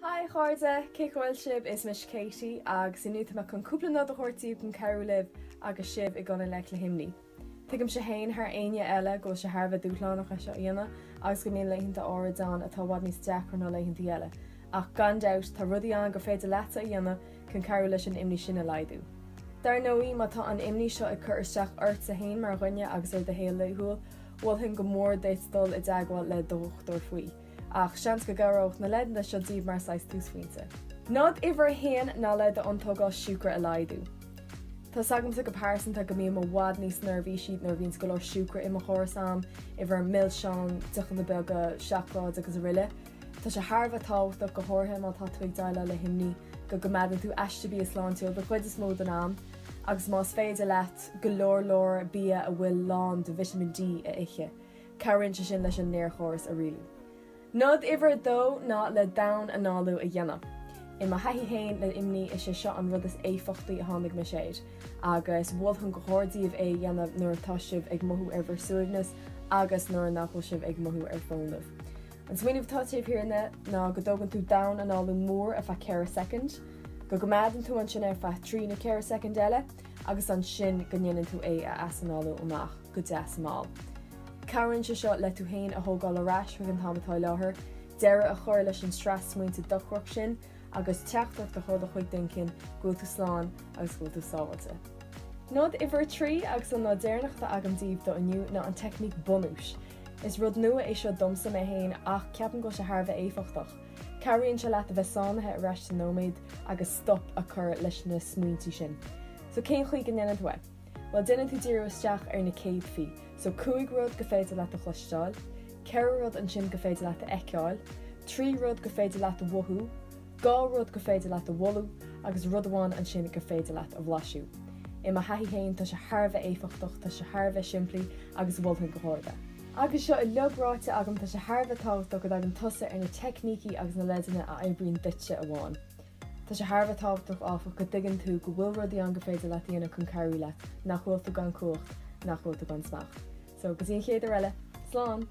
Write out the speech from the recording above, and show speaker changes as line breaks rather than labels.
Hi a chairde, cén chaoi a bhfuil sibh? Is mise Katie agus inniu tá mé chun cúpla nod a thabhairt daoibh chun cabhrú libh agus sibh ag dul i ngleic le himní. Tuigimse féin thar éinne eile go bhfuil sé thar a bheith dúshlánach é seo a dhéanamh agus go mbíonn laethanta áirid ann atá i bhfad níos deacra ná laethanta eile, ach gan dabht tá rudaí ann gur féidir leatsa a dhéanamh chun cabhrú leis an imní sin a laghdú. Dar ndóigh, má tá an imní seo ag cur isteach ortsa féin mar dhuine agus ar do shaol laethúil, mholfainn go mór duit dul i dteagmháil le do dhochtúir faoi. Ach seans go gcabhródh na leideanna seo daoibh mar saghas túsphointe. Nod uimhir a haon ná le d'iontógáil siúcra a laghdú. Tá's agamsa go pearsanta go mbím i bhfad níos neirbhísí nuair a bhíonns go leor siúcra i mo chóras a'm, i bhfoirm milseán, deochanna beaga, seacláid agus aroile. Tá sé thar a bheith tábhachtach, go háirithe má tá tú ag déileáil le himní, go gcoimeádann tú aiste bia sláintiúil don chuid is mó den am agus más féidir leat, go leor leor bia a bhfuil lán de Vitamin D a ithe. Cabhraíonn sé sin leis an néarchóras a rialú. Nod uimhir a dó ná le domhain-análú a dhéanamh. I mo thaithí féin le imní is é seo an rud is éifeachtaí a tháinig mise air agus mholfainn go hard daoibh é a dhéanamh nuair atá sibh ag mothú ar bhur suaimhneas agus nuair nach bhfuil sibh ag mothú ar fónamh. An smaoineamh atá taobh thiar de ná go dtógann tú domhain-análú mór ar feadh 4 soicind, go gcoimeádann tú ansin ar feadh 3 nó 4 soicind eile agus ansin go ndéanann tú é a easanálú amach go deas mall. Cabhraíonn sé seo le tú féin a thógáil ar ais chuig an t-am atá i láthair, deireadh a chur leis an sraith smaointe dochrach sin agus teachtaireacht a sheoladh chuig d'inchinn go bhfuil tú slán agus go bhfuil tú sábháilte. Nod uimhir a 3 agus an nod deireanach atá agam daoibh do inniu ná an teicníc bunúis. Is rud nua é seo domsa mé féin ach ceapaim go bhfuil sé thar a bheith éifeachtach. Cabhraíonn sé leat a bheith sáinnithe ar ais sa nóiméad agus stop a chur leis na smaointe sin. So cén chaoi go ndéanann tú é? Bhuel, déanann tú díriú isteach ar na céadfaí. So, 5 rud gur féidir leat a chloisteáil, 4 rud ansin gur féidir leat a fheiceáil, 3 rud gur féidir leat a mhothú, 2 rud gur féidir leat a bholú agus rud amháin ansin gur féidir leat a bhlaiseadh. I mo thaithí féin, tá sé thar a bheith éifeachtach, tá sé thar a bheith simplí agus mholfainn go hard é. Agus seo uilig ráite agam, tá sé thar a bheith tábhachtach go dtagann tusa ar na teicnící agus na leideanna a oibríonn duitse amháin. Tá sé thar a bheith tábhachtach, áfach, go dtuigeann tú go bhfuil rudaí ann gur féidir leat a dhéanamh chun cabhrú leat, nach bhfuil tú gan cumhacht, nach bhfuil tú gan smacht. So, go dtí an chéad uair eile, slán!